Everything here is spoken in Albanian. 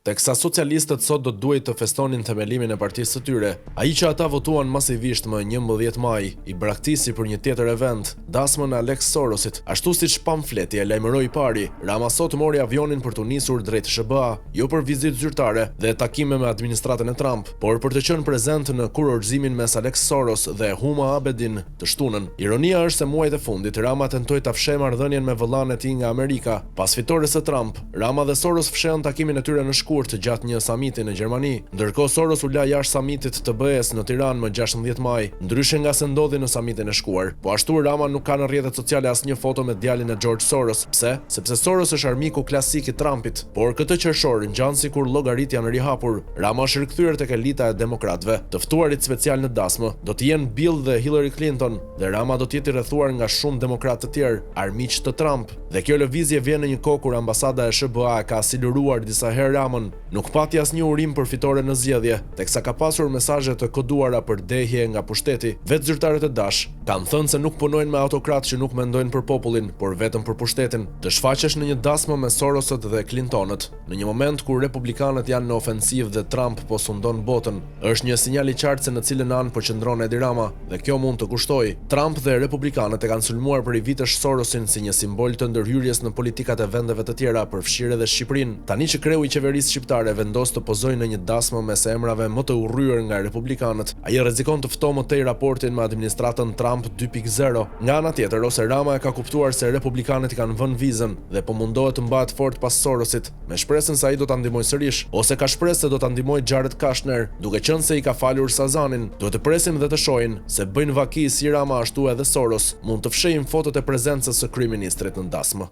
Teksa socialistët sot do të duhej të festonin themelimin e partisë së tyre, ai që ata votuan masivisht më 11 maj, i braktisi për një tjetër event, dasmën e Alex Sorosit. Ashtu siç pamfleti e lajmëroi i pari, Rama sot mori avionin për t'u nisur drejt SHBA, jo për vizitë zyrtare dhe takime me administratën e Trump, por për të qenë prezent në kurorëzimin mes Alex Soros dhe Huma Abedin të shtunën. Ironia është se muajt e fundit Rama tentoi ta fshehë marrëdhënien me vëllanë e tij nga Amerika, pas fitores së Trump. Rama dhe Soros fshehën takimin e tyre në shkurt gjatë një samiti në Gjermani. Ndërkohë Soros u la jashtë samitit të BE-së në Tiranë më 16 maj, ndryshe nga se ndodhi në samitin e shkuar. Po ashtu Rama nuk ka në rrjetet sociale asnjë foto me djalin e George Soros. Pse? Sepse Soros është armiku klasik i Trumpit. Por këtë qershor ngjan sikur llogaritë janë rihapur. Rama është rikthyer tek elita e demokratëve. Të ftuarit special në dasmë do të jenë Bill dhe Hillary Clinton dhe Rama do të jetë i rrethuar nga shumë demokratë të tjerë, armiq të Trump. Dhe kjo lëvizje vjen në një kohë kur ambasada e SHBA e ka siluruar disa herë Ramën. Nuk pati asnjë urim për fitoren në zgjedhje, teksa ka pasur mesazhe të koduara për dehje nga pushteti. Vetë zyrtarët e DASH kanë thënë se nuk punojnë me autokratë që nuk mendojnë për popullin, por vetëm për pushtetin. Të shfaqesh në një dasmë me Sorosët dhe Clintonët, në një moment kur republikanët janë në ofensivë dhe Trump po sundon botën, është një sinjal i qartë se në cilën anë po qëndron Edi Rama. Dhe kjo mund të kushtojë. Trump dhe republikanët e kanë sulmuar prej vitesh Sorosin si një simbol të ndërhyrjes në politikat e vendeve të tjera, përfshirë edhe Shqipërinë. Tani që kreu i qeverisë shqiptare vendos të pozojë në një dasmë mes emrave më të urryer nga republikanët, ai rrezikon të ftohë më tej raportin me administratën Trump 2.0. Nga ana tjetër, ose Rama e ka kuptuar se republikanët i kanë vënë vizën dhe po mundohet të mbahet fort pas Sorosit, me shpresën se ai do ta ndihmojë sërish, ose ka shpresë se do ta ndihmojë Jared Kushner, duke qenë se i ka falur Sazanin. Duhet të presim dhe të shohin, se bëjnë vaki si Rama ashtu edhe Soros, mund të fshehin fotot e prezencës së kryeministrit në dasmë.